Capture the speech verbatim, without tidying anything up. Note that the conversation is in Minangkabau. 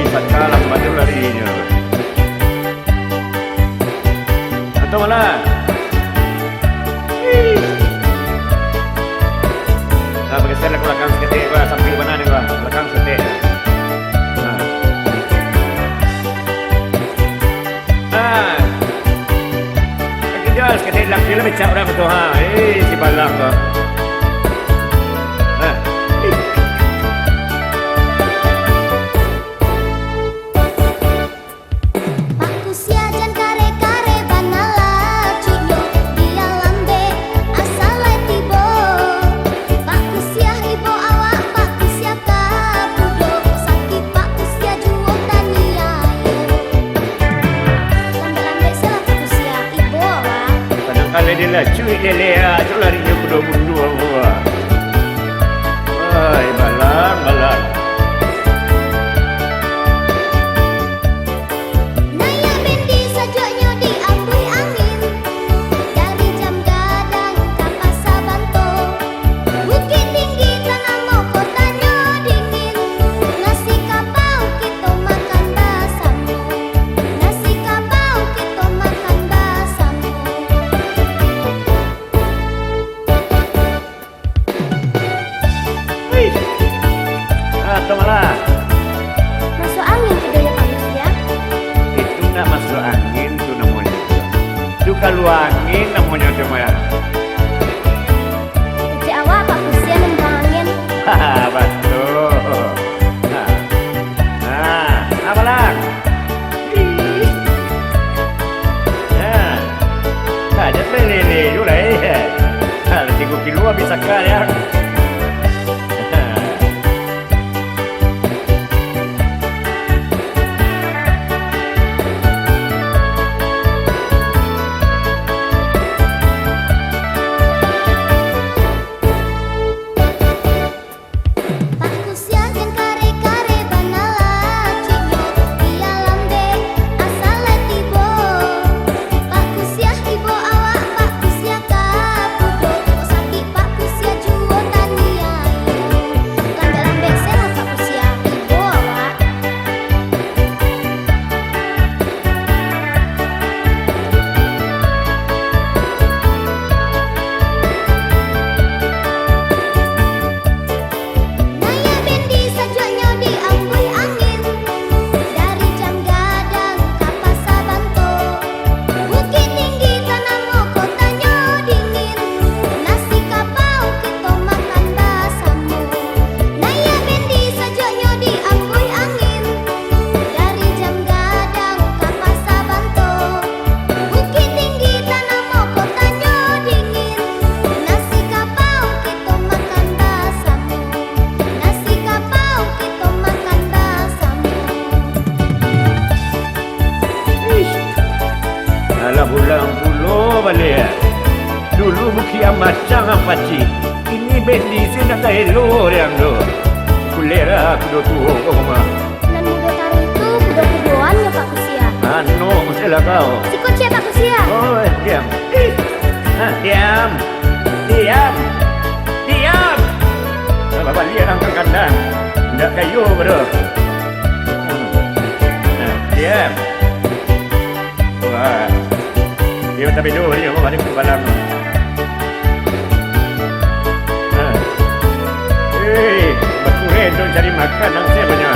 Sakalah baru larinyo. Atau malah. Ih. Nah, bageser lah ka balakang saketek, bah. Sampai mana ni, bah? Balakang saketek. Nah. Ah. Kaki dia, saketek lah, dia lah becak urang tu, ha. Eh, si Balang tu. Ha. Ih. Pak Kusia jan kare-kare bana lah, cik nyo bia lambek, asa lai tibo. Pak Kusia ibo awak, Pak Kusia ka budo, sakik Pak Kusia juo taniayo. Lambek-lambek se lah Pak Kusia, ibo awak. Kadang kali dia lah cuik lele, ah, tu lari nyo budo-budo awak. Ai, Balang, Balang. Naiak bendi sajoknyo diambuih angin, dari Jam Gadang ka Pasa Banto. Bukik Tinggi tanamo kotanyo dingin, nasi kapau kito makan basamo, nasi kapau kito makan basamo. Wih. Ah, tu malah. Masuak angin tu doh yo, Pak Kusia? Itu ndak masuak angin tu namonyo. Tu kalua angin namonyo tu, Maya. Kecek awak, Pak Kusia nembang angin. Haha, batua. Nah. Nah, apo lah? Nah, sajo malele tu lai. Nah, tigo kilo abih saka, yo. Pak Kusia jan kare-kare bana lah, cik nyo bia lambek, asa lai tibo. Pak Kusia ibo awak, Pak Kusia ka budo, sakik Pak Kusia juo taniayo. Lambek-lambek se lah Pak Kusia, ibo awak. Naiak bendi sajoknyo diambuih angin, dari Jam Gadang ka Pasa Banto. Bukik Tinggi tanamo kotanyo dingin, nasi kapau kito makan basamo. Naiak bendi sajoknyo diambuih angin, dari Jam Gadang ka Pasa Banto. Bukik Tinggi tanamo kotanyo dingin, nasi kapau kito makan basamo, nasi kapau kito makan basamo. Ish. Alah, ulang pulo baliak. Dulu Bukik Amacang ampacik, kini bendi se ndak taelo urang tu. Kulera kudo tuo ko mah. Nan mudo taruih tu kudo-kudoan nyo, Pak Kusia. Anu, usahlah kau. Siko ciek, Pak Kusia. Oh, diam. Ih. Nah, diam. Diam. Diam. Nah, babaliak urang ka kandang. Indak kayo ko doh. Hmm. Nah, diam. Wah. Iyo, tapi doh, iyo, mah baliak ka Balang. Nah. Eh, bakureh tu cari makan, nang sia banyak.